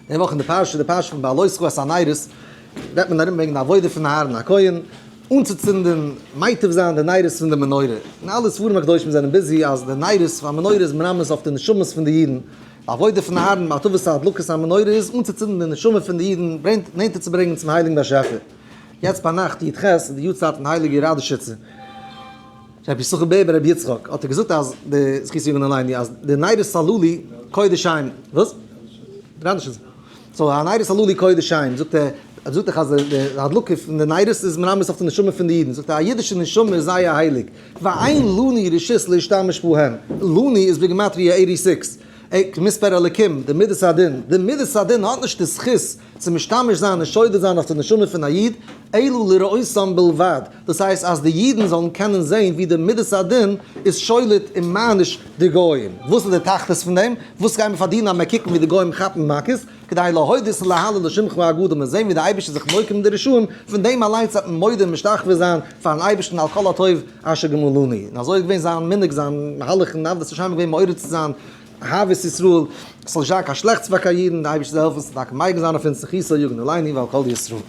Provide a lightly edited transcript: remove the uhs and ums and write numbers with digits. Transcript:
די וואך אין די פרשה, די פרשה פון בהעלותך את הנרות, רעדט מען ארום וועגן די עבודה פון אהרן הכהן, אנצוצינדן, מיטיב זיין די נרות פון די מנורה. און אלע ספרים הקדושים זענען busy אז די נרות פון א מנורה איז מרמז אויף די נשמות פון די אידן. די עבודה פון אהרן בהטבת הדלקת המנורה איז אנצוצינדן די נשמה פון די אידן, נענטער צו ברענגען צום הייליגן באשעפער. יעצט ביינאכט י ח איז די יארצייט פון הייליגער ראדושיצער. רבי יששכר בער ברבי יצחק האט ער געזאגט אז די זכות יגן עלינו אז די נרות הללו קודש הם וואס? so הנרות הללו קודש הם זאגט ער ער זאגט דאך אז די הדלקה פון די נרות איז מרמז אויף די נשמה פון די אידן זאגט ער א אידישע נשמה איז זייער הייליג ואין לנו רשות להשתמש בהם לנו איז בגימטריא eighty six כמספר אלקים די מידת הדין די מידת הדין האט נישט די זכות צו משתמש זיין און שולט זיין אויף די נשמה פון א איד, אלא לראותם בלבד, דאס הייסט אז די אידן זאלן קענען זען ווי די מידת הדין איז שולט און מעניש די גוים. וואס איז די תכלית פון דעם? וואס גייען מיר פארדינען אז מיר קוקן ווי די גוים כאפן מכות? כדי להודות ולהלל לשמך הגדול, מיר זען ווי די אייבערשטער זיך נוקם אין די רשעים, פון דעם אליינס וועט מען מודה און משתחווה זיין פארן אייבערשטן על כל הטוב אשר גמלנו. און אזוי איז געווען זיין מנהג, זיין מהלך אין עבודת השם איז געווען מעורר צו זיין אהבת ישראל, ס'זאל נישט זיין קיין שלעכטס פאר קיין אידן, די אייבערשטער זאל העלפן ס'זאל טאקע מגין זיין אויף אונז זכותו יגן עלינו ועל כל ישראל.